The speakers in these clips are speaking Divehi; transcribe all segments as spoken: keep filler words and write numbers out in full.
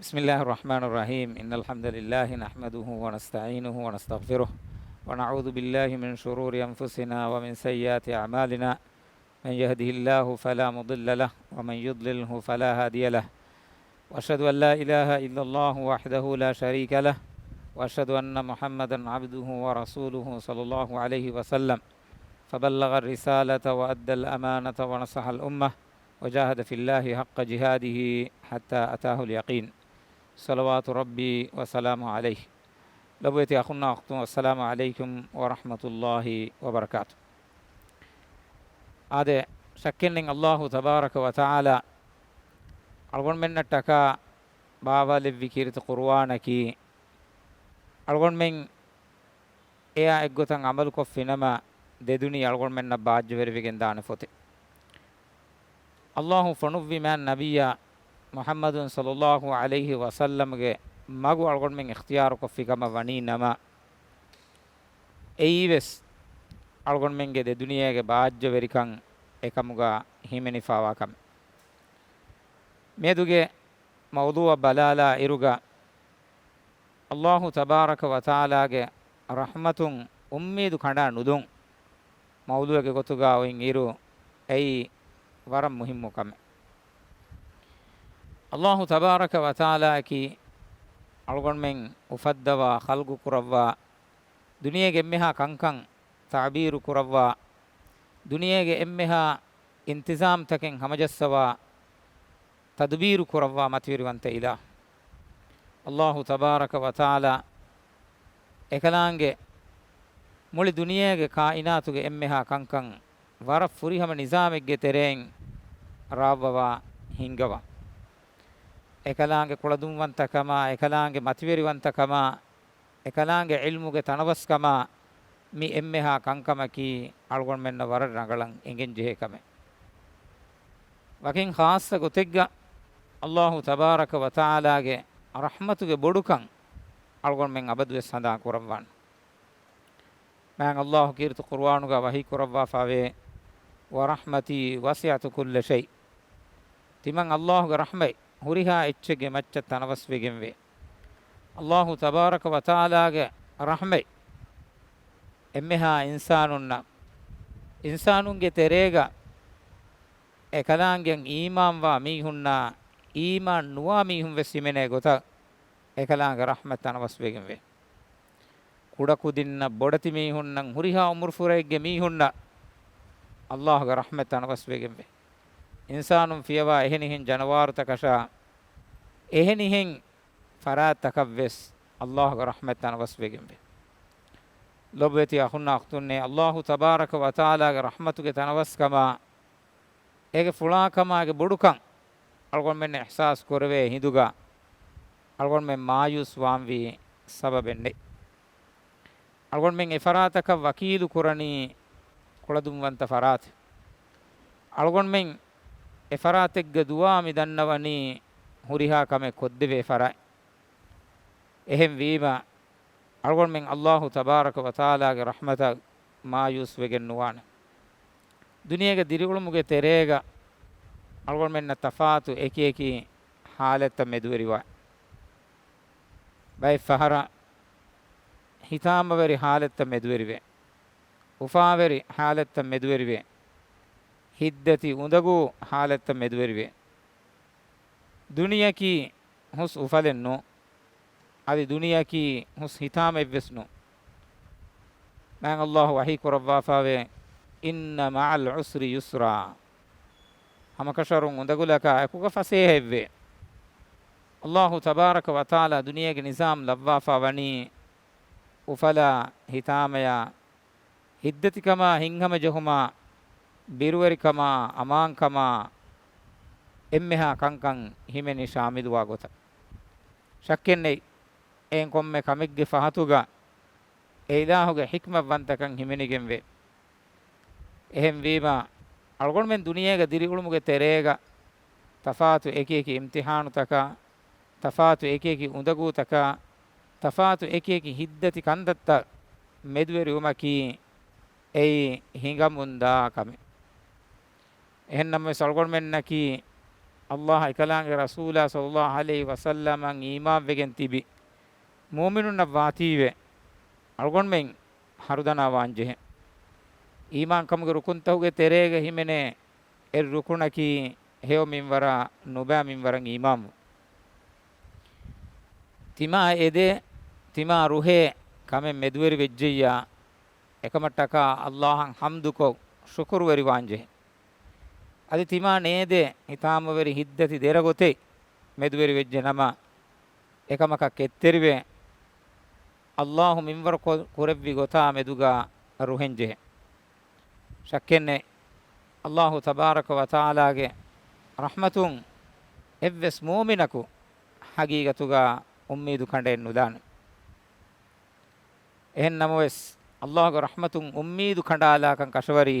بسم الله الرحمن الرحيم. إن الحمد لله نحمده ونستعينه ونستغفره، ونعوذ بالله من شرور أنفسنا ومن سيئات أعمالنا. من يهده الله فلا مضل له، ومن يضلله فلا هادي له. وأشهد أن لا إله إلا الله وحده لا شريك له، وأشهد أن محمدا عبده ورسوله صلى الله عليه وسلم، فبلغ الرسالة وأدى الأمانة ونصح الأمة، وجاهد في الله حق جهاده حتى أتاه اليقين. صلوات ربي وسلامه عليه. ލޮބުވެތި އަޚުންނާ އުޚްތުން، އައްސަލާމު ޢަލައިކުމް ވަރަޙްމަތުﷲި ވަބަރަކާތު. އާދެ، ޝައްކެއްނެތް ﷲ ތަބާރަކަ ވަތަޢާލާ އަޅުގަނޑުމެންނަށްޓަކާ ބާވާލެއްވި ކީރިތި ޤުރުއާނަކީ، އަޅުގަނޑުމެން އެޔާ އެއްގޮތަށް ޢަމަލުކޮށްފިނަމަ، ދެދުނިޔެ އަޅުގަނޑުމެންނަށް ބާއްޖަވެރިވެގެން ދާނެ ފޮތެއް. ﷲ ފޮނުއްވި މާތް ނަބިއްޔާ މުޙައްމަދު ޞައްލައްލާހު ޢަލައިހި ވަސައްލަމްގެ މަގު އަޅުގަނޑުމެން އިޚްތިޔާރުކޮށްފި ކަމަށް ވަނީ ނަމަ، އެއީވެސް އަޅުގަނޑުމެންގެ ދެދުނިޔޭގެ ބާއްޖަވެރިކަން އެކަމުގަ ހިމެނިފާވާ ކަމެއް. މިއަދުގެ މައުޟޫޢަށް ބަލާލާ އިރުގަ، ﷲ ތަބާރަކަ ވަތަޢާލާގެ ރަޙްމަތުން އުއްމީދު ކަނޑާ ނުލުން މައުޟޫޢެއްގެ ގޮތުގަ އޮތް އިރު، އެއީ ވަރަށް މުހިއްމު ކަމެއް. ﷲ ތަބާރަކަ ވަތަޢާލާއަކީ އަޅުގަނޑުމެން އުފައްދަވާ، ޚަލްޤު ކުރައްވާ، ދުނިޔޭގެ އެންމެހާ ކަންކަން ތަޢުބީރު ކުރައްވާ، ދުނިޔޭގެ އެންމެހާ އިންތިޒާމްތަކެއް ހަމަޖައްސަވާ، ތަދުބީރު ކުރައްވާ މަތިވެރިވަންތަ އިލާހު. ﷲ ތަބާރަކަ ވަތަޢާލާ އެކަލާނގެ މުޅި ދުނިޔޭގެ ކާއިނާތުގެ އެންމެހާ ކަންކަން ވަރަށް ފުރިހަމަ ނިޒާމެއްގެ ތެރެއިން ރާވަވާ ހިންގަވާ. އެކަލާނގެ ކުޅަދުންވަންތަކަމާ، އެކަލާނގެ މަތިވެރިވަންތަކަމާ، އެކަލާނގެ ޢިލްމުގެ ތަނަވަސްކަމާ، މި އެންމެހާ ކަންކަމަކީ އަޅުގަނޑުމެންނަށް ވަރަށް ރަނގަޅަށް އެނގެންޖެހޭ ކަމެއް. ވަކިން ޚާއްޞަ ގޮތެއްގަ ﷲ ތަބާރަކަ ވަތަޢާލާގެ ރަޙްމަތުގެ ބޮޑުކަން އަޅުގަނޑުމެން އަބަދުވެސް ހަނދާން ކުރައްވާނެ. މާތް ﷲ ކީރިތި ޤުރުއާނުގަ ވަޙީ ކުރައްވާފަވޭ، "ورحمتي وسعت كل شيء." ތިމަން ﷲގެ ރަޙްމަތް ހުރިހާ އެއްޗެއްގެ މައްޗަށް ތަނަވަސްވެގެންވޭ. ﷲ ތަބާރަކަ ވަތަޢާލާގެ ރަޙްމަތް އެންމެހާ އިންސާނުންނަށް، އިންސާނުންގެ ތެރޭގަ އެކަލާނގެއަށް އީމާންވާ މީހުންނާ އީމާން ނުވާ މީހުން ވެސް ހިމެނޭ ގޮތަށް އެކަލާނގެ ރަޙްމަތް ތަނަވަސްވެގެންވޭ. ކުޑަކުދިންނަށް ބޮޑެތި މީހުންނަށް ހުރިހާ އުމުރުފުރައެއްގެ މީހުންނަށް ﷲގެ ރަޙްމަތް ތަނަވަސްވެގެންވޭ. އިންސާނުން ފިޔަވާ އެހެނިހެން ޖަނަވާރުތަކަށާ އެހެނިހެން ފަރާތްތަކަށްވެސް ﷲގެ ރަޙްމަތް ތަނަވަސްވެގެންވޭ. ލޮބުވެތި އަޚުންނާ އުޚްތުންނޭ، ﷲ ތަބާރަކަ ވަތަޢާލާގެ ރަޙްމަތުގެ ތަނަވަސްކަމާ އޭގެ ފުޅާކަމާގެ ބޮޑުކަން އަޅުގަނޑުމެން އިޙްސާސް ކުރެވޭ ހިނދުގަ އަޅުގަނޑުމެން މާޔޫސް ވާންވީ ސަބަބެއް ނެތް. އަޅުގަނޑުމެން އެފަރާތަކަށް ވަކީލު ކުރަނީ ކުޅަދުންވަންތަ ފަރާތެއް. އަޅުގަނޑުމެން އެފަރާތެއްގަ ދުވާ މި ދަންނަވަނީ ހުރިހާ ކަމެއް ކޮށްދެވޭ ފަރާތް. އެހެންވީމަ، އަޅުގަނޑުމެން ﷲ ތަބާރަކަ ވަތަޢާލާގެ ރަޙްމަތަށް މާޔޫސްވެގެން ނުވާނެ. ދުނިޔޭގެ ދިރިއުޅުމުގެ ތެރޭގަ އަޅުގަނޑުމެންނަށް ތަފާތު އެކިއެކި ޙާލަތްތައް މެދުވެރިވާ. ބައެއް ފަހަރަށް ހިތާމަވެރި ޙާލަތްތައް މެދުވެރިވޭ. އުފާވެރި ޙާލަތްތައް މެދުވެރިވޭ. ހިތްދަތި އުނދަގޫ ޙާލަތްތައް މެދުވެރިވޭ. ދުނިޔަކީ ހުސް އުފަލެއް ނޫން. އަދި ދުނިޔަކީ ހުސް ހިތާމައެއްވެސް ނޫން. މާތް ﷲ ވަޙީ ކުރައްވާފަވޭ، "إن مع العسر يسرا." ހަމަކަށަވަރުން އުނދަގުލަކާ އެކުގަ ފަސޭހައެއްވޭ. ﷲ ތަބާރަކަ ވަތަޢާލާ ދުނިޔޭގެ ނިޒާމް ލައްވާފަ ވަނީ އުފަލާ، ހިތާމަޔާ، ހިތްދަތިކަމާ، ހިތްހަމަޖެހުމާ، ބިރުވެރިކަމާ، އަމާންކަމާ، އެންމެހާ ކަންކަން ހިމެނި ޝާމިލުވާ ގޮތަށް. ޝައްކެއްނެތް، އެއިން ކޮންމެ ކަމެއްގެ ފަހަތުގަ އެ އިލާހުގެ ޙިކްމަތްވަންތަކަން ހިމެނިގެންވޭ. އެހެންވީމަ، އަޅުގަނޑުމެން ދުނިޔޭގަ ދިރިއުޅުމުގެ ތެރޭގަ ތަފާތު އެކިއެކި އިމްތިޙާނުތަކާ، ތަފާތު އެކިއެކި އުނދަގޫތަކާ، ތަފާތު އެކިއެކި ހިތްދަތި ކަންތައްތައް މެދުވެރިވުމަކީ އެއީ ހިނގަމުންދާ ކަމެއް. އެހެންނަމަވެސް، އަޅުގަނޑުމެންނަކީ ﷲ އެކަލާނގެ ރަސޫލާ ޞައްލަﷲ ޢަލައިހި ވަސައްލަމަށް އީމާންވެގެން ތިބި މުއުމިނުންނަށް ވާތީވެ، އަޅުގަނޑުމެން ހަރުދަނާވާން ޖެހޭ. އީމާންކަމުގެ ރުކުންތަކުގެ ތެރޭގަ ހިމެނޭ އެއް ރުކުނަކީ ހެޔޮ މިންވަރާ ނުބައި މިންވަރަށް އީމާންވުން. ތިމާ އެދޭ، ތިމާ ރުހޭ ކަމެއް މެދުވެރި ވެއްޖެއްޔާ، އެކަމަށްޓަކާ ﷲ އަށް ޙަމްދުކޮށް ޝުކުރުވެރިވާންޖެހޭ. އަދި ތިމާ ނޭދޭ، ހިތާމަވެރި ހިތްދަތި ދެރަ ގޮތެއް މެދުވެރި ވެއްޖެ ނަމަ، އެކަމަކަށް ކެތްތެރިވެ، ﷲ މިންވަރު ކޮ-، ކުރެއްވި ގޮތާ މެދުގަ ރުހެންޖެހޭ. ޝައްކެއްނެތް، ﷲ ތަބާރަކަ ވަތަޢާލާގެ ރަޙްމަތުން އެއްވެސް މުއުމިނަކު ޙަޤީޤަތުގަ އުއްމީދު ކަނޑައެއް ނުލާނެ. އެހެން ނަމަވެސް، ﷲގެ ރަޙްމަތުން އުއްމީދު ކަނޑާލާކަން ކަށަވަރީ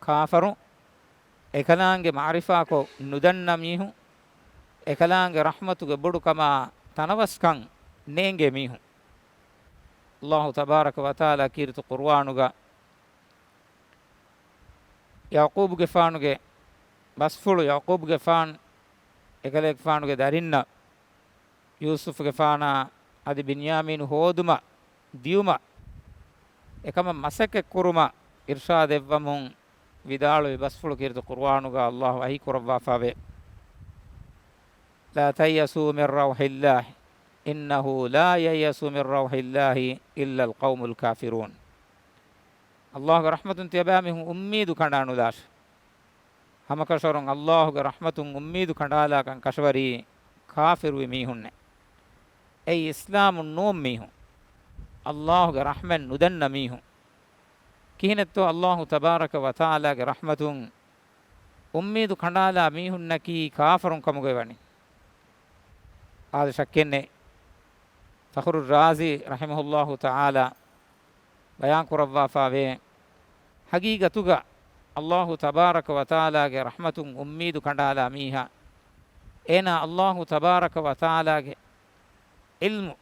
ކާފަރު، އެކަލާނގެ މަޢުރިފާކޮށް ނުދަންނަ މީހުން، އެކަލާނގެ ރަޙްމަތުގެ ބޮޑުކަމާ ތަނަވަސްކަން ނޭނގޭ މީހުން. ﷲ ތަބާރަކަ ވަތަޢާލާ ކީރިތި ޤުރުއާނުގަ ޔަޢުޤޫބުގެފާނުގެ ބަސްފުޅު، ޔަޢުޤޫބުގެފާނު އެކަލޭގެފާނުގެ ދަރިންނަށް، ޔޫސުފުގެފާނާ އަދި ބިންޔާމީނު ހޯދުމަށް، ދިޔުމަށް، އެކަމަށް މަސައްކަތްކުރުމަށް އިރްޝާދެއްވަމުން ވިދާޅުވި ބަސްފުޅު ކީރިތި ޤުރުއާނުގަ ﷲ ވަޙީކުރައްވާފައިވޭ. لا تيأسوا من روح الله إنه لا ييأس من روح الله إلا القوم الكافرون. ﷲގެ ރަޙްމަތުން ތިޔަބައިމީހުން އުއްމީދު ކަނޑާނުލާށޭ. ހަމަކަށަވަރުން ﷲގެ ރަޙްމަތުން އުއްމީދު ކަނޑާލާކަން ކަށަވަރީ ކާފިރުވި މީހުންނޭ. އެއީ އިސްލާމުން ނުވުން މީހުން. ﷲގެ ރަޙްމަތް ނުދަންނަ މީހުން. ކިހިނެއްތޯ ﷲ ތަބާރަކަ ވަތަޢާލާގެ ރަޙްމަތުން އުއްމީދު ކަނޑާލާ މީހުންނަކީ ކާފަރުން ކަމުގައި ވަނީ. އާދެ، ޝައްކެއްނެތް، ފަޚްރުއްރާޒީ ރަޙިމަހުﷲ ތަޢާލާ ބަޔާންކުރައްވާފައިވޭ، ޙަޤީޤަތުގަ ﷲ ތަބާރަކަ ވަތަޢާލާގެ ރަޙްމަތުން އުއްމީދު ކަނޑާލާ މީހާ، އޭނާ ﷲ ތަބާރަކަ ވަތަޢާލާގެ ޢިލްމު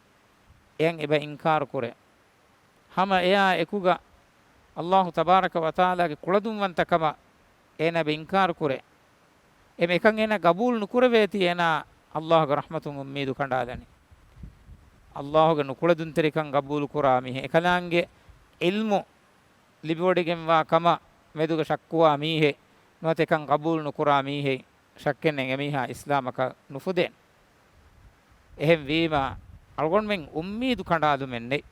އެޔަށް އެބަ އިންކާރު ކުރޭ. ހަމަ އެއާ އެކުގަ ﷲ ތަބާރަކަ ވަތަޢާލާގެ ކުޅަދުންވަންތަކަމަށް އޭނާ އެބަ އިންކާރު ކުރޭ. އެމެ އެކަން އޭނާ ގަބޫލު ނުކުރެވޭތީ އޭނާ ﷲގެ ރަޙްމަތުން އުއްމީދު ކަނޑާލަނީ. ﷲގެ ނުކުޅެދުންތެރިކަން ގަބޫލު ކުރާ މީހެއް، އެކަލާނގެ ޢިލްމު ލިބިވޮޑިގެންވާ ކަމަށް މެދުގަ ޝައްކުވާ މީހެއް، ނުވަތަ އެކަން ގަބޫލު ނުކުރާ މީހެއް، ޝައްކެއްނެތް އެމީހާ އިސްލާމަކަށް ނުފުދޭނެ. އެހެންވީމަ، އަޅުގަނޑުމެން އުއްމީދު ކަނޑާލުމެއް ނެތް.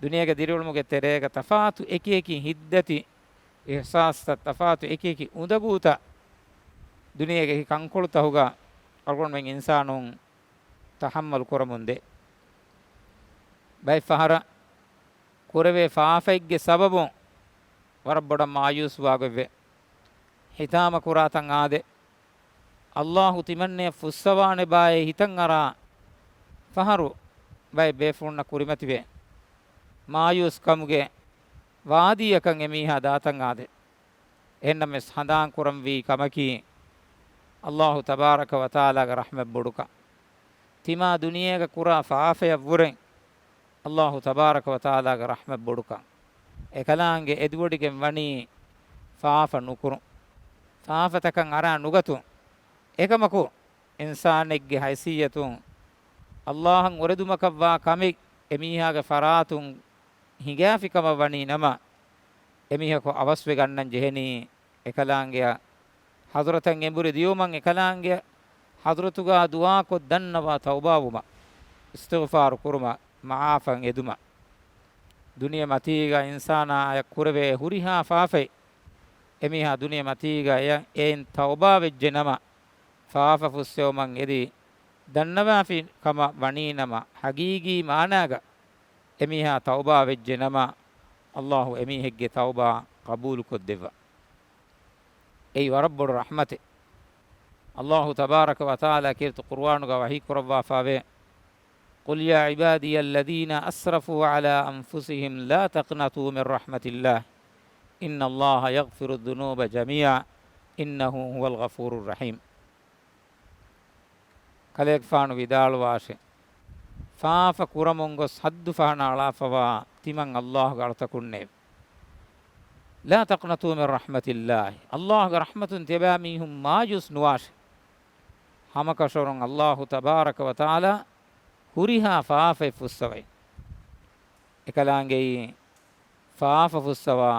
ދުނިޔޭގެ ދިރިއުޅުމުގެ ތެރޭގަ ތަފާތު އެކިއެކި ހިތްދަތި އިޙްސާސްތައް، ތަފާތު އެކިއެކި އުނދަގޫތައް، ދުނިޔޭގެ އެކި ކަންކޮޅުތަކުގަ އަޅުގަނޑުމެން އިންސާނުން ތަޙައްމަލު ކުރަމުންދޭ. ބައެއް ފަހަރަށް ކުރެވޭ ފާފައެއްގެ ސަބަބުން ވަރަށް ބޮޑަށް މާޔޫސްވާގޮތްވޭ. ހިތާމަ ކުރާތަން އާދެ، ﷲ ތިމަންނަޔަށް ފުއްސަވާނެބާއޭ ހިތަށް އަރާ ފަހަރު ބައެއް ބޭފުޅުންނަށް ކުރިމަތިވޭ. މާޔޫސްކަމުގެ ވާދީއަކަށް އެމީހާ ދާތަން އާދެ. އެހެންނަމަވެސް ހަނދާން ކުރަންވީ ކަމަކީ، ﷲ ތަބާރަކަ ވަތަޢާލާގެ ރަޙްމަތް ބޮޑުކަން. ތިމާ ދުނިޔޭގަ ކުރާ ފާފަޔަށްވުރެ ﷲ ތަބާރަކަ ވަތަޢާލާގެ ރަޙްމަތް ބޮޑުކަން. އެކަލާނގެ އެދިވޮޑިގެން ވަނީ ފާފަ ނުކުރުން، ފާފަތަކަށް އަރާ ނުގަތުން. އެކަމަކު، އިންސާނެއްގެ ހައިސިއްޔަތުން ﷲ އަށް އުރެދުމަކަށްވާ ކަމެއް އެމީހާގެ ފަރާތުން ހިނގާފި ކަމަށް ވަނީ ނަމަ، އެމީހަކު އަވަސްވެ ގަންނަން ޖެހެނީ އެކަލާނގެއަށް ޙަޟްރަތަށް އެނބުރި ދިޔުމަށް، އެކަލާނގެއަށް ޙަޟްރަތުގަ ދުޢާކޮށް ދަންނަވާ ތައުބާވުމަށް، އިސްތިޣްފާރު ކުރުމަށް، މަޢާފަށް އެދުމަށް. ދުނިޔެ މަތީގަ އިންސާނާއަށް ކުރެވޭ ހުރިހާ ފާފައެއް، އެމީހާ ދުނިޔެ މަތީގަ އެ-، އެއިން ތައުބާވެއްޖެ ނަމަ، ފާފަ ފުއްސެވުމަށް އެދި ދަންނަވާފި ކަމަށް ވަނީ ނަމަ، ޙަޤީޤީ މާނާގަ އެމީހާ ތައުބާވެއްޖެ ނަމަ، ﷲ އެމީހެއްގެ ތައުބާ ޤަބޫލުކޮށްދެއްވާ. އެއީ ވަރަށް ބޮޑު ރަޙްމަތެއް. ﷲ ތަބާރަކަ ވަތަޢާލާ ކީރިތި ޤުރުއާނުގަ ވަޙީ ކުރައްވާފައިވޭ، قل يا عبادي الذين أسرفوا على أنفسهم لا تقنطوا من رحمة الله إن الله يغفر الذنوب جميعا إنه هو الغفور الرحيم. ކަލޭގެފާނު ވިދާޅުވާށެ، ފާފަ ކުރަމުން ގޮސް ޙައްދު ފަހަނައަޅާފަވާ ތިމަން ﷲގެ އަޅުތަކުންނޭވެ. لا تقنطوا من رحمة الله، ﷲގެ ރަޙްމަތުން ތިޔަބައިމީހުން މާޔޫސް ނުވާށެ. ހަމަކަށަވަރުން އައްލާހު ތަބާރަކަ ވަތަޢާލާ ހުރިހާ ފާފައެއް ފުއްސަވައި، އެކަލާނގެއީ ފާފަ ފުއްސަވާ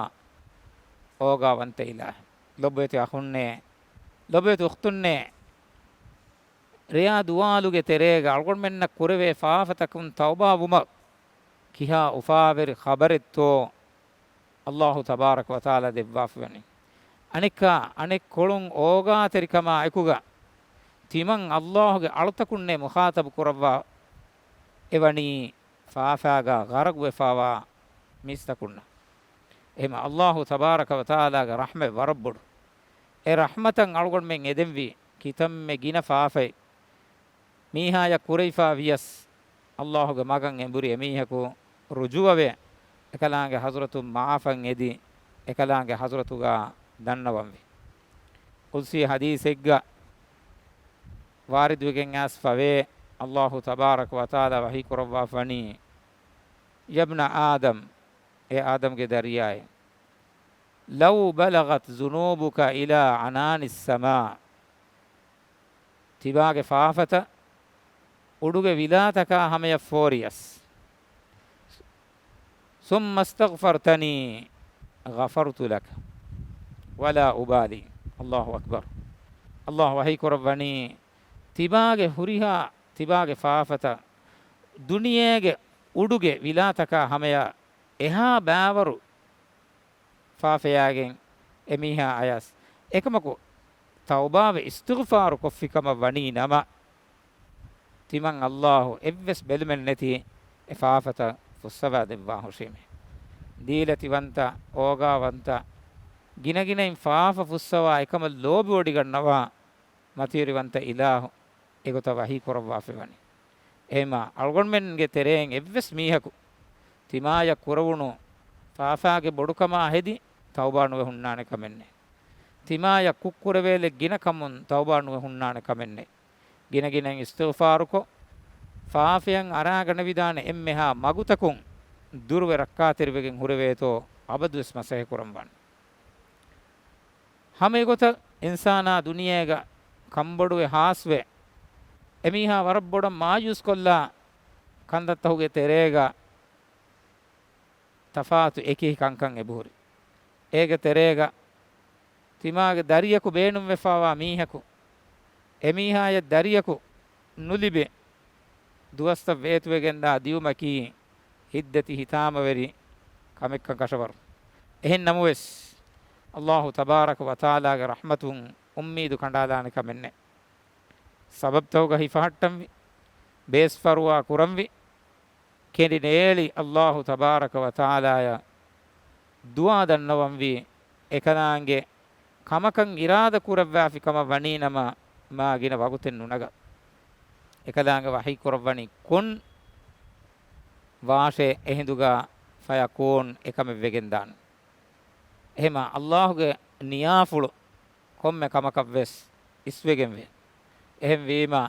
އޯގާވަންތަ އިލާހެއް. ލޮބުވެތި އަޚުންނޭ، ލޮބުވެތި އުޚްތުންނޭ، ރެޔާ ދުވާލުގެ ތެރޭގަ އަޅުގަނޑުމެންނަށް ކުރެވޭ ފާފަތަކުން ތައުބާވުމަށް ކިހާ އުފާވެރި ޚަބަރެއްތޯ އައްލާހު ތަބާރަކަ ވަތަޢާލާ ދެއްވާފަވަނީ. އަނެއްކާ، އަނެއްކޮޅުން އޯގާތެރިކަމާ އެކުގަ ތިމަން އައްލާހުގެ އަޅުތަކުންނޭ މުޚާޠަބު ކުރައްވާ އެވަނީ ފާފާގަ ޣަރަޤުވެފާވާ މީސްތަކުންނަށް. އެހެމަ އައްލާހު ތަބާރަކަ ވަތަޢާލާގެ ރަޙްމަތް ވަރަށް ބޮޑު. އެ ރަޙްމަތަށް އަޅުގަނޑުމެން އެދެންވީ ކިތަންމެ ގިނަ ފާފައެއް. މީހާޔަށް ކުރެވިފާ ވިޔަސް، އައްލާހުގެ މަގަށް އެނބުރި އެމީހަކު ރުޖޫޢަވެ، އެކަލާނގެ ޙަޟްރަތުން މަޢާފަށް އެދި، އެކަލާނގެ ޙަޟްރަތުގަ ދަންނަވަންވީ. ޤުދުސީ ޙަދީޘެއްގަ ވާރިދުވެގެން އައިސްފަވޭ، އައްލާހު ތަބާރަކަ ވަތަޢާލާ ވަޙީ ކުރައްވާފަވަނީ، يا ابن آدم، އޭ އާދަމްގެ ދަރިޔާއޭ، لو بلغت ذنوبك إلى عنان السماء، ތިބާގެ ފާފަތައް އުޑުގެ ވިލާތަކާ ހަމަޔަށް ފޯރިޔަސް، ثم استغفرتني غفرت لك ولا أبالي. الله أكبر. އައްލާހު ވަޙީ ކުރައްވަނީ، ތިބާގެ ހުރިހާ، ތިބާގެ ފާފަތައް ދުނިޔޭގެ އުޑުގެ ވިލާތަކާ ހަމަޔަށް އެހާ ބާވަރު ފާފަޔާގެން އެމީހާ އަޔަސް، އެކަމަކު ތައުބާވެ އިސްތިޣްފާރު ކޮށްފި ކަމަށް ވަނީ ނަމަ، ތިމަން އައްލާހު އެއްވެސް ބެލުމެއް ނެތި އެ ފާފަތައް ފުއްސަވާ ދެއްވާ ހުށީމޭ. ދީލަތިވަންތަ، އޯގާވަންތަ، ގިނަގިނައިން ފާފަ ފުއްސަވާ އެކަމަށް ލޯބިވޮޑިގަންނަވާ މަތިވެރިވަންތަ އިލާހު އެގޮތަށް ވަޙީ ކުރައްވާފައިވަނީ. އެހެމާ، އަޅުގަނޑުމެންގެ ތެރެއިން އެއްވެސް މީހަކު ތިމާޔަށް ކުރެވުނު ފާފާގެ ބޮޑުކަމާ ހެދި ތައުބާ ނުވެ ހުންނާނެ ކަމެއް ނެތް. ތިމާޔަށް ކުށްކުރެވޭލެއް ގިނަ ކަމުން ތައުބާ ނުވެ ހުންނާނެ ކަމެއް ނެތް. ގިނަގިނައިން އިސްތިޣްފާރުކޮށް، ފާފައިން އަރާގަނެވިދާނެ އެންމެހާ މަގުތަކުން ދުރުވެ ރައްކާތެރިވެގެން ހުރެވޭތޯ އަބަދުވެސް މަސައްކަތް ކުރަން ވާނެ. ހަމަ އެގޮތަށް އިންސާނާ ދުނިޔޭގަ ކަންބޮޑުވެ ހާސްވެ، އެމީހާ ވަރަށް ބޮޑަށް މާޔޫސްކޮށްލާ ކަންތައްތަކުގެ ތެރޭގަ ތަފާތު އެކި ކަންކަން އެބަހުރި. އޭގެ ތެރޭގަ ތިމާގެ ދަރިޔަކު ބޭނުންވެފާވާ މީހަކު، އެމީހާޔަށް ދަރިޔަކު ނުލިބޭ ދުވަސްތައް ވޭތުވެގެންދާ ދިއުމަކީ ހިތްދަތި ހިތާމަވެރި ކަމެއްކަން ކަށަވަރު. އެހެން ނަމަވެސް، އައްލާހު ތަބާރަކަ ވަތަޢާލާގެ ރަޙްމަތުން އުއްމީދު ކަނޑާލާނެ ކަމެއް ނެތް. ސަބަބްތަކުގަ ހިފަހައްޓަންވި، ބޭސްފަރުވާ ކުރަންވި، ކެނޑިނޭޅި އައްލާހު ތަބާރަކަ ވަތަޢާލާޔަށް ދުޢާ ދަންނަވަންވީ، އެކަލާނގެ ކަމަކަށް އިރާދަ ކުރައްވާފި ކަމަށް ވަނީނަމަ، މާ ގިނަ ވަގުތެއް ނުނަގަ. އެކަލާނގެ ވަޙީ ކުރައްވަނީ ކޮން ވާށޭ އެހިނދުގަ ފަޔަކޫން އެކަމެއް ވެގެންދާނެ. އެހެމަ އައްލާހުގެ ނިޔާފުޅު ކޮންމެ ކަމަކަށްވެސް އިސްވެގެންވޭ. އެހެންވީމަ،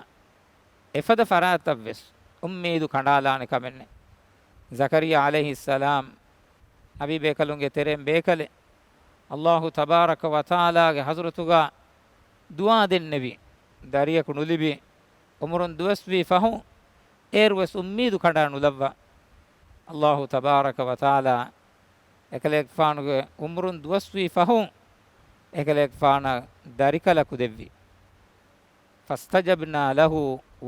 އެފަދަ ފަރާތްތައްވެސް އުއްމީދު ކަނޑާލާނެ ކަމެއްނެތް. ޒަކަރިއްޔާ ޢަލައިހިއްސަލާމް ނަބީ ބޭކަލުންގެ ތެރެއިން ބޭކަލެއް. އައްލާހު ތަބާރަކަ ވަތަޢާލާގެ ޙަޟްރަތުގަ ދުޢާ ދެންނެވި. ދަރިޔަކު ނުލިބި، އުމުރުން ދުވަސްވީ ފަހުން، އޭރުވެސް އުއްމީދު ކަނޑާ ނުލައްވާ. އައްލާހު ތަބާރަކަ ވަތަޢާލާ އެކަލޭގެފާނުގެ އުމުރުން ދުވަސްވީ ފަހުން، އެކަލޭގެފާނަށް ދަރިކަލަކު ދެއްވި. فاستجبنا له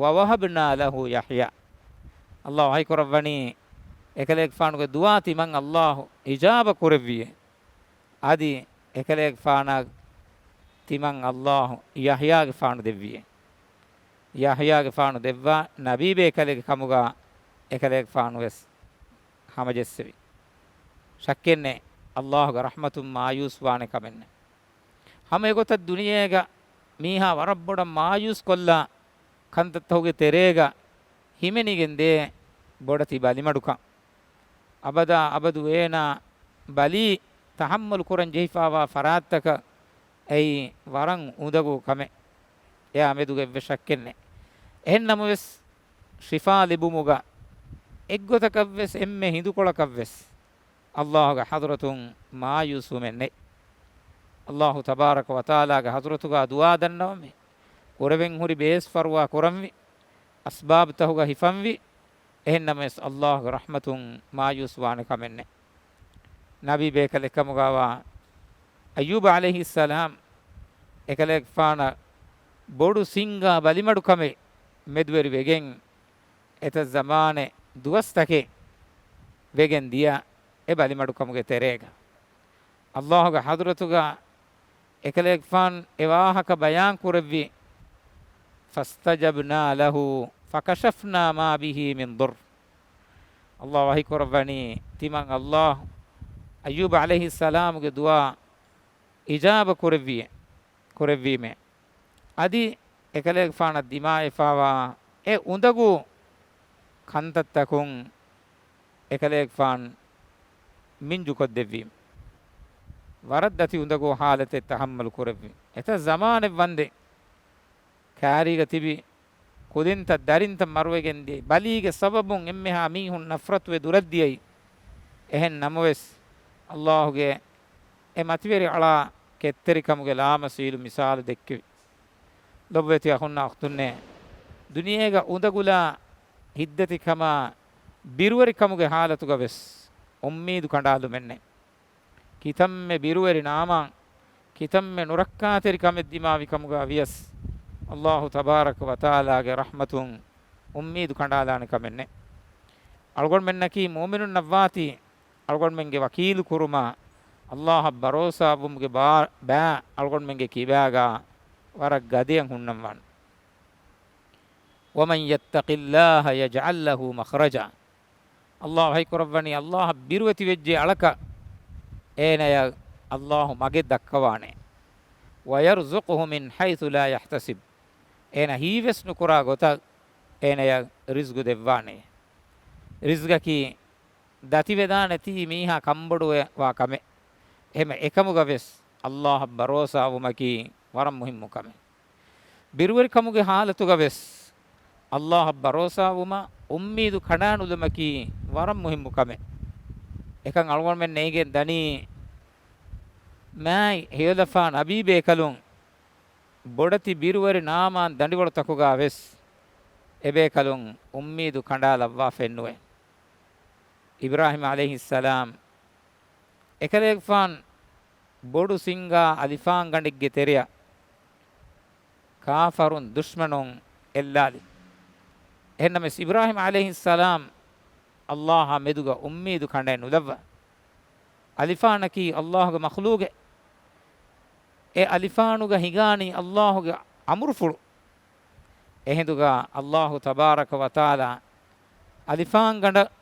ووهبنا له يحيى. އައްލާހު ވަޙީ ކުރައްވަނީ، އެކަލޭގެފާނުގެ ދުޢާ ތިމަން އައްލާހު އިޖާބަ ކުރެއްވިއޭ. އަދި އެކަލޭގެފާނަށް ތިމަން އައްލާހު ޔަޙްޔާގެފާނު ދެއްވިއޭ. ޔަޙްޔާގެފާނު ދެއްވާ ނަބީ ބޭކަލެއްގެ ކަމުގަ އެކަލޭގެފާނުވެސް ހަމަޖެއްސެވި. ޝައްކެއްނެތް، އައްލާހުގެ ރަޙްމަތުން މާޔޫސްވާނެ ކަމެއްނެތް. ހަމަ އެގޮތަށް ދުނިޔޭގަ މީހާ ވަރަށް ބޮޑަށް މާޔޫސްކޮށްލާ ކަންތައްތަކުގެ ތެރޭގަ ހިމެނިގެން ދޭ ބޮޑެތި ބަލިމަޑުކަން. އަބަދާ އަބަދު އޭނާ ބަލީ ތަޙައްމަލު ކުރަން ޖެހިފާވާ ފަރާތްތަކަށް އެއީ ވަރަށް އުނދަގޫ ކަމެއް. އެއާ މެދުގަ އެއްވެސް ޝައްކެއް ނެތް. އެހެން ނަމަވެސް، ޝިފާ ލިބުމުގަ އެއްގޮތަކަށްވެސް އެންމެ ހިނދުކޮޅަކަށްވެސް އައްލާހުގެ ޙަޟްރަތުން މާޔޫސްވުމެއް ނެތް. އައްލާހު ތަބާރަކަ ވަތަޢާލާގެ ޙަޟްރަތުގަ ދުޢާ ދަންނަވަމޭ. ކުރެވެން ހުރި ބޭސް ފަރުވާ ކުރަންވި، އަސްބާބުތަކުގަ ހިފަންވި، އެހެންނަމަވެސް އައްލާހުގެ ރަޙްމަތުން މާޔޫސް ވާނެ ކަމެއް ނެތް. ނަބީ ބޭކަލެއްކަމުގަވާ އައްޔޫބު ޢަލައިހިއްސަލާމް އެކަލޭގެފާނަށް ބޮޑު ސިންގާ ބަލިމަޑުކަމެއް މެދުވެރި ވެގެން، އެތައް ޒަމާނެއް ދުވަސްތަކެއް ވެގެން ދިޔަ އެ ބަލިމަޑުކަމުގެ ތެރޭގަ، އައްލާހުގެ ޙަޟްރަތުގަ އެކަލޭގެފާން އެ ވާހަކަ ބަޔާން ކުރެއްވި، فاستجبنا له فكشفنا ما به من ضر. އައްލާހު ވަޙީ ކުރައްވަނީ، ތިމަން އައްލާހު އައްޔޫބު ޢަލައިހިއްސަލާމުގެ ދުޢާ އިޖާބަ ކުރެއްވި، ކުރެއްވީމޭ. އަދި އެކަލޭގެފާނަށް ދިމާވެފާވާ އެ އުނދަގޫ ކަންތައްތަކުން އެކަލޭގެފާން މިންޖުކޮށްދެއްވީ. ވަރަށް ދަތި އުނދަގޫ ޙާލަތެއް ތަޙައްމަލު ކުރެއްވި. އެތައް ޒަމާނެއް ވަންދެން ކާރީގަ ތިބި ކުދިންތައް ދަރިންތައް މަރުވެގެން ދިޔައީ. ބަލީގެ ސަބަބުން އެންމެހާ މީހުން ނަފްރަތުވެ ދުރަށްދިޔައީ. އެހެން ނަމަވެސް، އައްލާހުގެ އެ މަތިވެރި އަޅާ ކެތްތެރިކަމުގެ ލާމަސީލު މިސާލު ދެއްކެވި. ލޮބުވެތި އަޚުންނާ އުޚްތުންނޭ، ދުނިޔޭގަ އުނދަގުލާ ހިތްދަތިކަމާ ބިރުވެރިކަމުގެ ޙާލަތުގަ ވެސް އުއްމީދު ކަނޑާލުމެއް ނެތް. ކިތަންމެ ބިރުވެރި ނާމާ، ކިތަންމެ ނުރައްކާތެރި ކަމެއް ދިމާވި ކަމުގަ ވިޔަސް، އައްލާހު ތަބާރަކަ ވަތަޢާލާގެ ރަޙްމަތުން އުއްމީދު ކަނޑާލާނެ ކަމެއް ނެތް. އަޅުގަނޑުމެންނަކީ މުއުމިނުންނަށްވާތީ، އަޅުގަނޑުމެންގެ ވަކީލު ކުރުމަށް އައްލާހަށް ބަރޯސާވުމުގެ ބާ-، ބައި އަޅުގަނޑުމެންގެ ކިބާގަ ވަރަށް ގަދައަށް ހުންނަންވާނެ. ومن يتق الله يجعل له مخرجا. އައްލާހު ވަޙީ ކުރައްވަނީ، އައްލާހަށް ބިރުވެތިވެއްޖެ އަޅަކަށް އޭނަޔަށް އައްލާހު މަގެއް ދައްކަވާނެ. ويرزقه من حيث لا يحتسب. އޭނަ ހީވެސް ނުކުރާ ގޮތަށް އޭނަޔަށް ރިޒްގު ދެއްވާނެ. ރިޒްގަކީ ދަތިވެދާނެތީ މީހާ ކަންބޮޑުވެ ވާ ކަމެއް. އެހެމަ އެކަމުގަ ވެސް އައްލާހަށް ބަރޯސާވުމަކީ ވަރަށް މުހިއްމު ކަމެއް. ބިރުވެރިކަމުގެ ޙާލަތުގަ ވެސް އައްލާހަށް ބަރޯސާވުމަށް އުއްމީދު ކަނޑާނުލުމަކީ ވަރަށް މުހިއްމު ކަމެއް. އެކަން އަޅުގަނޑުމެން ނެތް ދަނީ މާތް ހެޔޮލަފާ ނަބީ ބޭކަލުން ބޮޑެތި ބިރުވެރި ނާމާން ދަނޑިވަޅުތަކުގަ ވެސް އެބޭކަލުން އުއްމީދު ކަނޑާލައްވާފައެއްނުވޭ. އިބްރާހީމް ޢަލައިހިއްސަލާމް އެކަލޭގެފާން ބޮޑު ސިންގާ އަލިފާންގަނޑެއްގެ ތެރެއަށް ކާފަރުން ދުޝްމަނުން އެއްލާލި. އެހެންނަމަވެސް، އިބްރާހީމް ޢަލައިހިއްސަލާމް އައްލާހާ މެދުގަ އުއްމީދު ކަނޑައެއް ނުލައްވާ. އަލިފާނަކީ އައްލާހުގެ މަޚްލޫގެއް. އެ އަލިފާނުގަ ހިނގާނީ އައްލާހުގެ އަމުރުފުޅު. އެހިނދުގަ އައްލާހު ތަބާރަކަ ވަތަޢާލާ އަލިފާންގަނޑަށް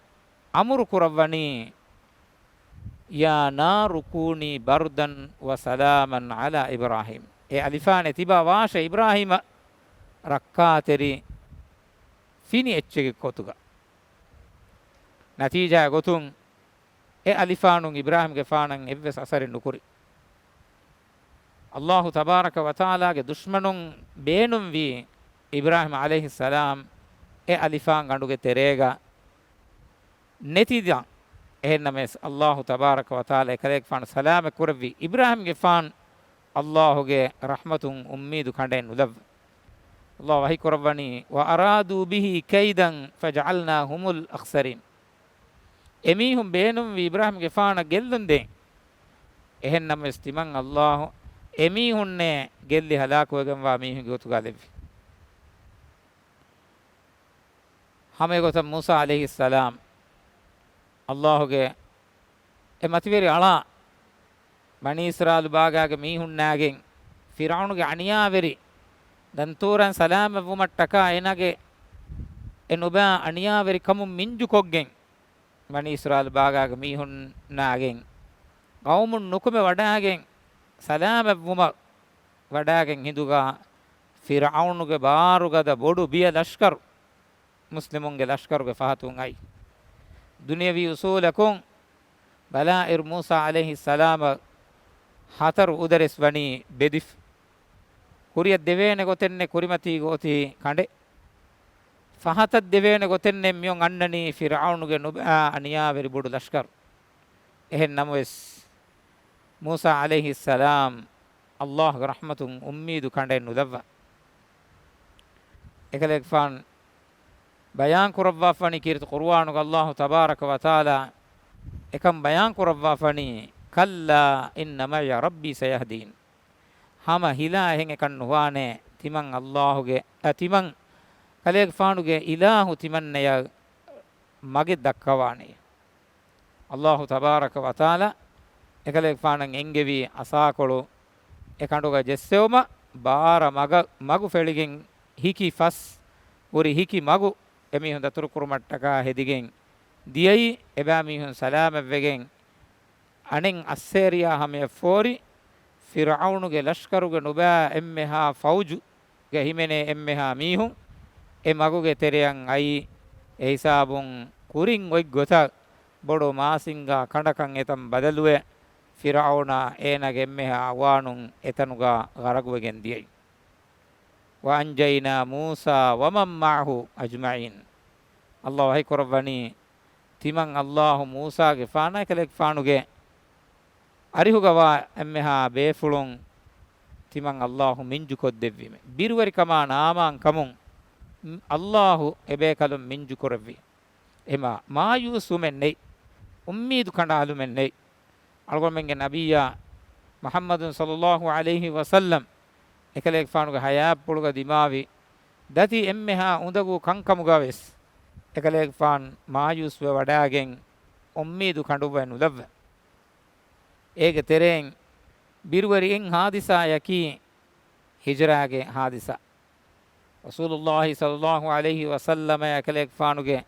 އަމުރު ކުރައްވަނީ، يا نار كوني بردا وسلاما على إبراهيم. އެ އަލިފާނެއް ތިބާ ވާށޭ އިބްރާހީމަށް ރައްކާތެރި ފިނި އެއްޗެއްގެ ގޮތުގަ. ނަތީޖާ ގޮތުން އެ އަލިފާނުން އިބްރާހީމްގެފާނަށް އެއްވެސް އަސަރެއް ނުކުރި. އައްލާހު ތަބާރަކަ ވަތަޢާލާގެ ދުޝްމަނުން ބޭނުންވީ އިބްރާހީމް ޢަލައިހިއްސަލާމް އެ އަލިފާންގަނޑުގެ ތެރޭގަ ނެތިދާން. އެހެންނަމަވެސް، އައްލާހު ތަބާރަކަ ވަތަޢާލާ އެކަލޭގެފާނު ސަލާމަތް ކުރެއްވި. އިބްރާހީމްގެފާނު އައްލާހުގެ ރަޙްމަތުން އުއްމީދު ކަނޑައެއް ނުލައްވާ. އައްލާހު ވަޙީ ކުރައްވަނީ، وأرادوا به كيدا فجعلناهم الأخسرين. އެމީހުން ބޭނުންވީ އިބްރާހީމްގެފާނަށް ގެއްލުން ދޭން. އެހެންނަމަވެސް، ތިމަން އައްލާހު އެމީހުންނޭ ގެއްލި ހަލާކުވެގެންވާ މީހުންގެ ގޮތުގަ ލެއްވި. ހަމައެގޮތަށް މޫސާ ޢަލައިހިއްސަލާމް އައްލާހުގެ އެ މަތިވެރި އަޅާ ބަނީ އިސްރާއީލު ބާގާގެ މީހުންނާގެން ފިރްޢައުނުގެ އަނިޔާވެރި ދަންތޫރައިން ސަލާމަތްވުމަށްޓަކާ އޭނާގެ އެ ނުބައި އަނިޔާވެރިކަމުން މިންޖުކޮށްގެން، ބަނީ އިސްރާއީލު ބާގާގެ މީހުންނާގެން ޤައުމުން ނުކުމެ ވަޑާގެން ސަލާމަތްވުމަށް ވަޑާގެން ހިނދުގަ ފިރްޢައުނުގެ ބާރުގަދަ ބޮޑު ބިޔަ ލަޝްކަރު މުސްލިމުންގެ ލަޝްކަރުގެ ފަހަތުން އައި. ދުނިޔަވީ އުސޫލަކުން ބަލާއިރު މޫސާ ޢަލައިހިއްސަލާމަށް ހަތަރު އުދަރެސް ވަނީ ބެދިފަ. ކުރިއަށް ދެވޭނެ ގޮތެއްނެއް ކުރިމަތީގަ އޮތީ ކަނޑެއް. ފަހަތަށް ދެވޭނެ ގޮތެއްނެއް މިއޮން އަންނަނީ ފިރްޢައުނުގެ ނުބައި އަނިޔާވެރި ބޮޑު ލަޝްކަރު. އެހެން ނަމަވެސް، މޫސާ ޢަލައިހިއްސަލާމް އައްލާހުގެ ރަޙްމަތުން އުއްމީދު ކަނޑައެއް ނުލައްވާ. އެކަލޭގެފާނު ބަޔާން ކުރައްވާފަނީ ކީރިތި ޤުރުއާނުގަ އައްލާހު ތަބާރަކަ ވަތަޢާލާ އެކަން ބަޔާން ކުރައްވާފަނީ، كلا إن معي ربي سيهدين. ހަމަ ހިލާ އެހެން އެކަން ނުވާނެ. ތިމަން އައްލާހުގެ، އަ، ތިމަން ކަލޭގެފާނުގެ އިލާހު ތިމަންނަޔަށް މަގެއް ދައްކަވާނެ. އައްލާހު ތަބާރަކަ ވަތަޢާލާ އެކަލޭގެފާނަށް އެންގެވީ އަސާކޮޅު އެ ކަނޑުގަ ޖެއްސެވުމަށް، ބާރަ މަގަ، މަގު ފެޅިގެން ހިކި ފަސް ހުރި ހިކި މަގު އެމީހުން ދަތުރުކުރުމަށްޓަކާ ހެދިގެން ދިޔައީ. އެބައިމީހުން ސަލާމަތްވެގެން އަނެއް އައްސޭރިޔާ ހަމަޔަށް ފޯރި، ފިރްޢައުނުގެ ލަޝްކަރުގެ ނުބައި އެންމެހާ ފައުޖުގެ ހިމެނޭ އެންމެހާ މީހުން އެ މަގުގެ ތެރެއަށް އައީ. އެ ހިސާބުން ކުރިން އޮތް ގޮތަށް ބޮޑު މާސިންގާ ކަނޑަކަށް އެތަން ބަދަލުވެ، ފިރްޢައުނާ އޭނާގެ އެންމެހާ އަޢުވާނުން އެތަނުގަ ޣަރަޤުވެގެން ދިޔައީ. وأنجينا موسى ومن معه أجمعين. އައްލާހު ވަޙީ ކުރައްވަނީ، ތިމަން އައްލާހު މޫސާގެފާނާ އެކަލޭގެފާނުގެ އަރިހުގަވާ އެންމެހާ ބޭފުޅުން ތިމަން އައްލާހު މިންޖުކޮށްދެއްވީމެ. ބިރުވެރިކަމާ ނާމާން ކަމުން އައްލާހު އެބޭކަލުން މިންޖުކުރެއްވި. އެމާ މާޔޫސްވުމެއް ނެތް، އުއްމީދު ކަނޑާލުމެއް ނެތް. އަޅުގަނޑުމެންގެ ނަބިއްޔާ މުޙައްމަދު ޞައްލައްލާހު ޢަލައިހި ވަސައްލަމް އެކަލޭގެފާނުގެ ޙަޔާތްޕުޅުގަ ދިމާވި ދަތި އެންމެހާ އުނދަގޫ ކަންކަމުގަވެސް އެކަލޭގެފާނު މާޔޫސްވެވަޑާގެން އުއްމީދު ކަނޑުއްވައެއް ނުލައްވަ. އޭގެ ތެރެއިން ބިރުވެރި އެއް ޙާދިސާއަކީ ހިޖުރާގެ ޙާދިސާ. ރަސޫލުއްލާހި ޞައްލައްލާހު ޢަލައިހި ވަސައްލަމައާ އެކަލޭގެފާނުގެ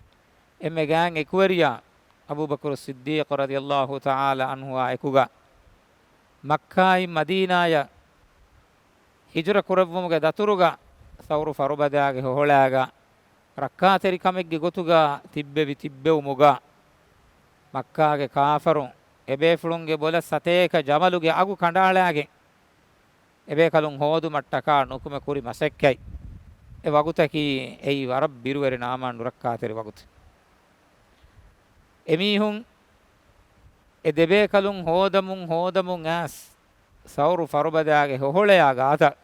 އެންމެ ގާތް އެކުވެރިޔާ އަބޫބަކުރު ޞިއްދީޤު ރަޟިޔައްލާހު ތަޢާލާ ޢަންހުއާ އެކުގަ މައްކާއިން މަދީނާޔަށް ހިޖުރަ ކުރެއްވުމުގެ ދަތުރުގަ ޘައުރު ފަރުބަދާގެ ހޮހޮޅާގަ ރައްކާތެރިކަމެއްގެ ގޮތުގަ ތިއްބެވި ތިއްބެވުމުގަ، މައްކާގެ ކާފަރުން އެބޭފުޅުންގެ ބޮލަށް ސަތޭކަ ޖަމަލުގެ އަގު ކަނޑައަޅާގެން، އެބޭކަލުން ހޯދުމަށްޓަކާ ނުކުމެ ކުރި މަސައްކަތް. އެ ވަގުތަކީ އެއީ ވަރަށް ބިރުވެރި ނާމާން ނުރައްކާތެރި ވަގުތެއް. އެމީހުން އެ ދެބޭކަލުން ހޯދަމުން ހޯދަމުން އައިސް ސައުރު ފަރުބަދާގެ ހޮހޮޅަޔާ ގާތަށް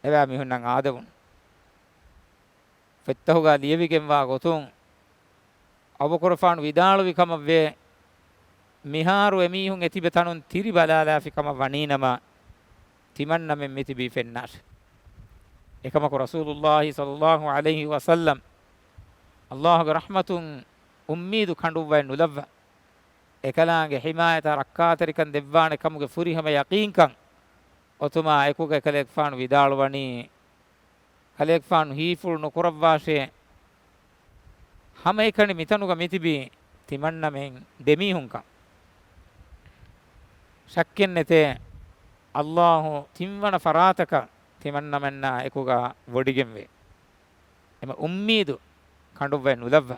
އެބައިމީހުންނަށް އާދެވުނު. ފޮތްތަހުގަ ލިޔެވިގެންވާ ގޮތުން އަބޫބަކުރުފާނު ވިދާޅުވި ކަމަށްވޭ، މިހާރު އެމީހުން އެތިބެ ތަނުން ތިރި ބަލާލާފި ކަމަށް ވަނީނަމަ، ތިމަންނަމެން މިތިބީ ފެންނާށެ. އެކަމަކު ރަސޫލުއްލާހި ޞައްލައްލާހު ޢަލައިހި ވަސައްލަމް އައްލާހުގެ ރަޙްމަތުން އުއްމީދު ކަނޑުއްވައެއް ނުލައްވަ، އެކަލާނގެ ޙިމާޔަތާ ރައްކާތެރިކަން ދެއްވާނެ ކަމުގެ ފުރިހަމަ ޔަޤީންކަން އޮތުމާ އެކުގަ އެކަލޭގެފާނު ވިދާޅުވަނީ، ކަލޭގެފާނު ހީފުޅު ނުކުރައްވާށޭ. ހަމައެކަނި މިތަނުގަ މިތިބީ ތިމަންނަމެން ދެމީހުންކަން. ޝައްކެއްނެތޭ، އައްލާހު ތިންވަނަ ފަރާތަކަށް ތިމަންނަމެންނާ އެކުގަ ވޮޑިގެންވޭ. އެމަ އުއްމީދު ކަނޑުއްވައެއް ނުލައްވަ.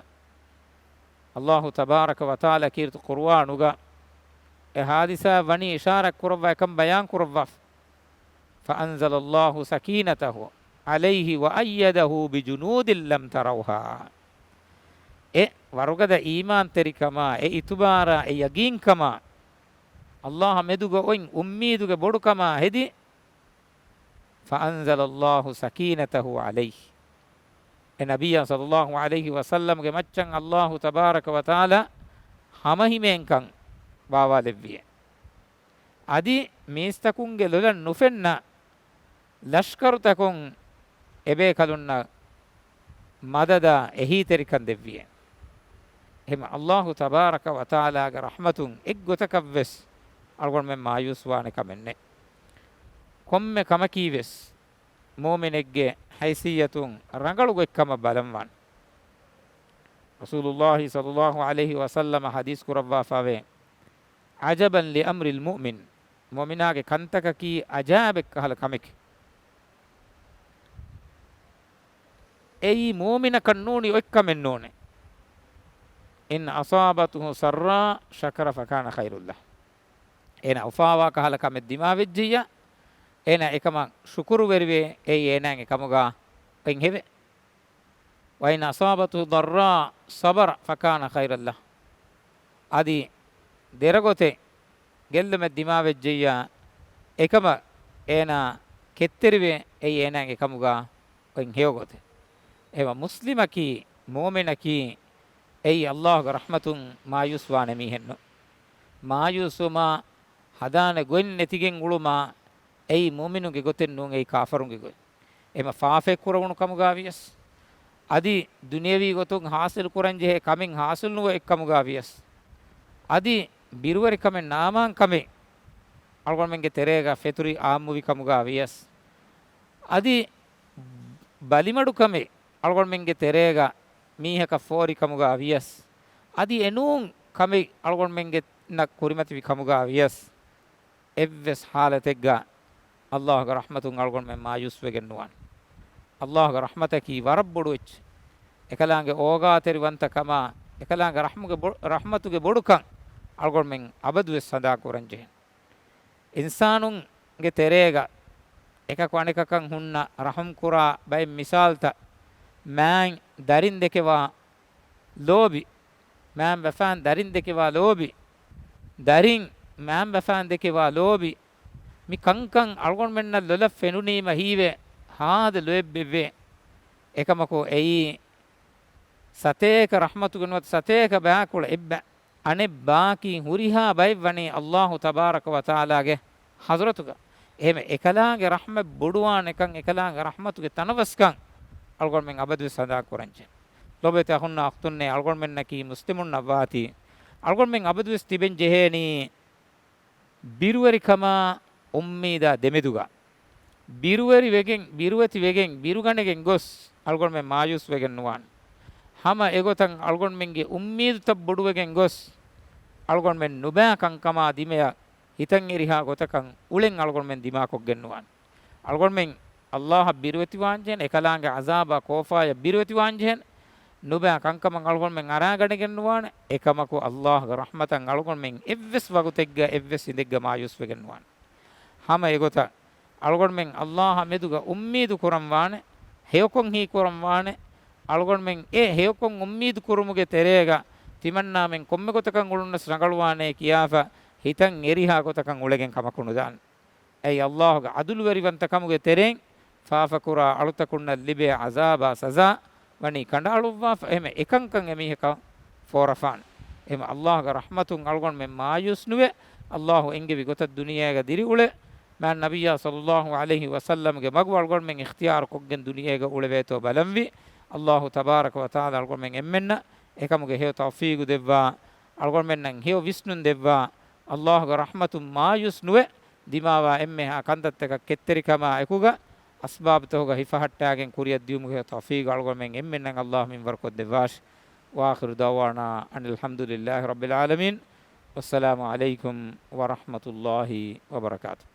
އައްލާހު ތަބާރަކަ ވަތަޢާލާ ކީރިތި ޤުރުއާނުގަ އެ ޙާދިސާއަށް ވަނީ އިޝާރާތް ކުރައްވާ އެކަން ބަޔާން ކުރައްވާފަ. فأنزل الله سكينته عليه وأيده بجنود لم تروها. އެ ވަރުގަދަ އީމާންތެރިކަމާ، އެ އިތުބާރާ، އެ ޔަގީންކަމާ، އައްލާހާ މެދުގަ އޮތް އުއްމީދުގެ ބޮޑުކަމާ ހެދި، فأنزل الله سكينته عليه. އެ ނަބިއްޔާ ޞައްލައްލާހު ޢަލައިހި ވަސައްލަމްގެ މައްޗަށް އައްލާހު ތަބާރަކަ ވަތަޢާލާ ހަމަހިމޭންކަން ބާވާލެއްވިއެވެ. އަދި މީސްތަކުންގެ ލޮލަށް ނުފެންނަ ލަޝްކަރުތަކުން އެބޭކަލުންނަށް މަދަދާ އެހީތެރިކަން ދެއްވިއެވެ. އެހެން އައްލާހު ތަބާރަކަ ވަތަޢާލާގެ ރަޙްމަތުން އެއްގޮތަކަށްވެސް އަޅުގަނޑުމެން މާޔޫސްވާނެ ކަމެއް ނެތް. ކޮންމެ ކަމަކީވެސް މުއުމިނެއްގެ ހައިސިއްޔަތުން ރަނގަޅު ގޮތްކަމަށް ބަލަންވާނެ. ރަސޫލުއްލާހި ޞައްލައްލާހު ޢަލައިހި ވަސައްލަމަ ޙަދީޘް ކުރައްވާފައިވޭ، عجبا لأمر المؤمن، މުއުމިނާގެ ކަންތަކަކީ އަޖާއިބެއްކަހަލަ ކަމެކެވެ. އެއީ މުއުމިނަކަށް ނޫނީ އޮތްކަމެއް ނޫނޭ. إن أصابته سراء شكر فكان خيرا له. އޭނާ އުފާވާ ކަހަލަ ކަމެއް ދިމާވެއްޖެއްޔާ، އޭނާ އެކަމަށް ޝުކުރުވެރިވޭ، އެއީ އޭނާގެ ކަމުގަ އޮތް ހެވެ. وإن أصابته ضراء صبر فكان خيرا له. އަދި ދެރަގޮތެއް ގެއްލުމެއް ދިމާވެއްޖެއްޔާ، އެކަމަށް އޭނާ ކެތްތެރިވޭ، އެއީ އޭނާގެ ކަމުގަ އޮތް ހެޔޮ ގޮތެއް. އެވަ މުސްލިމަކީ، މުއުމިނަކީ، އެއީ އައްލާހުގެ ރަޙްމަތުން މާޔޫސްވާނެ މީހެއްނު. މާޔޫސްވުމާ، ހަދާނެ ގޮތް ނެތިގެން އުޅުމާ، އެއީ މުއުމިނުންގެ ގޮތެއް ނޫން، އެއީ ކާފަރުންގެ ގޮތް. އެމަ ފާފައެއް ކުރެވުނު ކަމުގާ ވިޔަސް، އަދި ދުނިޔަވީ ގޮތުން ހާސިލް ކުރަން ޖެހޭ ކަމެއް ހާސިލް ނުވަ އެއްކަމުގާ ވިޔަސް، އަދި ބިރުވެރިކަމެއް ނާމާން ކަމެއް އަޅުގަނޑުމެންގެ ތެރޭގަ ފެތުރި އާއްމުވި ކަމުގާ ވިޔަސް، އަދި ބަލިމަޑު ކަމެއް އަޅުގަނޑުމެންގެ ތެރޭގަ މީހަކަށް ފޯރި ކަމުގާ ވިޔަސް، އަދި އެނޫން ކަމެއް އަޅުގަނޑުމެންގެ ނަ-، ކުރިމަތިވި ކަމުގާ ވިޔަސް، އެއްވެސް ހާލަތެއްގަ އައްލާހުގެ ރަޙްމަތުން އަޅުގަނޑުމެން މާޔޫސްވެގެން ނުވާނެ. އައްލާހުގެ ރަޙްމަތަކީ ވަރަށް ބޮޑު އެއްޗެއް. އެކަލާނގެ އޯގާތެރިވަންތަކަމާ، އެކަލާނގެ ރަޙްމުގެ ބޮ-، ރަޙްމަތުގެ ބޮޑުކަން އަޅުގަނޑުމެން އަބަދުވެސް ހަނދާން ކުރަން ޖެހޭ. އިންސާނުންގެ ތެރޭގަ އެކަކު އަނެކަކަށް ހުންނަ ރަޙުމް ކުރާ ބައެއް މިސާލްތައް، މާތް ދަރިން ދެކެވާ ލޯބި، މާތް ބަފާން ދަރިން ދެކެވާ ލޯބި، ދަރިން މާތް ބަފާން ދެކެވާ ލޯބި، މި ކަންކަން އަޅުގަނޑުމެންނަށް ލޮލަށް ފެނުނީމަ ހީވޭ ހާދަ ލޯތްބެއްވޭ. އެކަމަކު އެއީ ސަތޭކަ ރަޙްމަތުގެ ނުވަތަ ސަތޭކަ ބަޔާކުޅަ އެއްބަ-، އަނެއް ބާކީ ހުރިހާ ބައެއް ވަނީ އައްލާހު ތަބާރަކަ ވަތަޢާލާގެ ޙަޟްރަތުގަ. އެހެން އެކަލާނގެ ރަޙްމަތް ބޮޑުވާނެކަން، އެކަލާނގެ ރަޙްމަތުގެ ތަނަވަސްކަން އަޅުގަނޑުމެން އަބަދުވެސް ހަނދާން ކުރަންޖެ. ލޮބުވެތި އަޚުންނާ އުޚްތުންނޭ، އަޅުގަނޑުމެންނަކީ މުސްލިމުންނަށް ވާތީ، އަޅުގަނޑުމެން އަބަދުވެސް ތިބެން ޖެހޭނީ ބިރުވެރިކަމާ އުއްމީދާ ދެމެދުގަ. ބިރުވެރި ވެގެން، ބިރުވެތި ވެގެން، ބިރުގަނެގެން ގޮސް އަޅުގަނޑުމެން މާޔޫސް ވެގެން ނުވާނެ. ހަމަ އެގޮތަށް އަޅުގަނޑުމެންގެ އުއްމީދުތައް ބޮޑުވެގެން ގޮސް، އަޅުގަނޑުމެން ނުބައި ކަންކަމާ ދިމަޔަށް ހިތަށް އެރިހާ ގޮތަކަށް އުޅެން އަޅުގަނޑުމެން ދިމާކޮށްގެން ނުވާނެ. އަޅުގަނޑުމެން އައްލާހަށް ބިރުވެތިވާންޖެހޭނެ، އެކަލާނގެ ޢަޒާބާ ކޯފާޔަށް ބިރުވެތިވާންޖެހޭނެ. ނުބައި ކަންކަމަށް އަޅުގަނޑުމެން އަރާގަނެގެން ނުވާނެ. އެކަމަކު އައްލާހުގެ ރަޙްމަތަށް އަޅުގަނޑުމެން އެއްވެސް ވަގުތެއްގަ އެއްވެސް ހިނދެއްގަ މާޔޫސްވެގެން ނުވާނެ. ހަމަ އެގޮތަށް އަޅުގަނޑުމެން އައްލާހާ މެދުގަ އުއްމީދު ކުރަން ވާނެ، ހެޔޮކޮން ހީކުރަން ވާނެ. އަޅުގަނޑުމެން އެ ހެޔޮކޮން އުއްމީދު ކުރުމުގެ ތެރޭގަ ތިމަންނާމެން ކޮންމެ ގޮތަކަށް އުޅުންނަސް ރަނގަޅުވާނޭ ކިޔާފަ ހިތަށް އެރިހާ ގޮތަކަށް އުޅެގެން ކަމަކު ނުދާނެ. އެއީ އައްލާހުގެ ޢަދުލުވެރިވަންތަކަމުގެ ތެރެއިން ފާފަކުރާ އަޅުތަކުންނަށް ލިބޭ ޢަޒާބާ ސަޒާ ވަނީ ކަނޑައަޅުއްވާފަ، އެހެމެ އެކަންކަން އެމީހަކަށް ފޯރަފާނެ. އެހެމެ އައްލާހުގެ ރަޙްމަތުން އަޅުގަނޑުމެން މާޔޫސް ނުވެ، އައްލާހު އެންގެވި ގޮތަށް ދުނިޔޭގަ ދިރިއުޅެ، މާތް ނަބިއްޔާ ޞައްލައްލާހު ޢަލައިހި ވަސައްލަމްގެ މަގު އަޅުގަނޑުމެން އިޚްތިޔާރު ކޮށްގެން ދުނިޔޭގަ އުޅެވޭތޯ ބަލަންވީ. އައްލާހު ތަބާރަކަ ވަތަޢާލާ އަޅުގަނޑުމެން އެންމެންނަށް އެކަމުގެ ހެޔޮ ތައުފީގު ދެއްވާ، އަޅުގަނޑުމެންނަށް ހެޔޮ ވިސްނުން ދެއްވާ، އައްލާހުގެ ރަޙްމަތުން މާޔޫސް ނުވެ، ދިމާވާ އެންމެހާ ކަންތައްތަކަށް ކެތްތެރިކަމާ އެކުގަ އަސްބާބުތަކުގަ ހިފަހައްޓާގެން ކުރިއަށް ދިޔުމުގެ ތައުފީގު އަޅުގަނޑުމެން އެންމެންނަށް އައްލާހު މިންވަރުކޮށްދެއްވާށި. وآخر دعوانا أن الحمد لله رب العالمين. والسلام عليكم ورحمة الله وبركاته.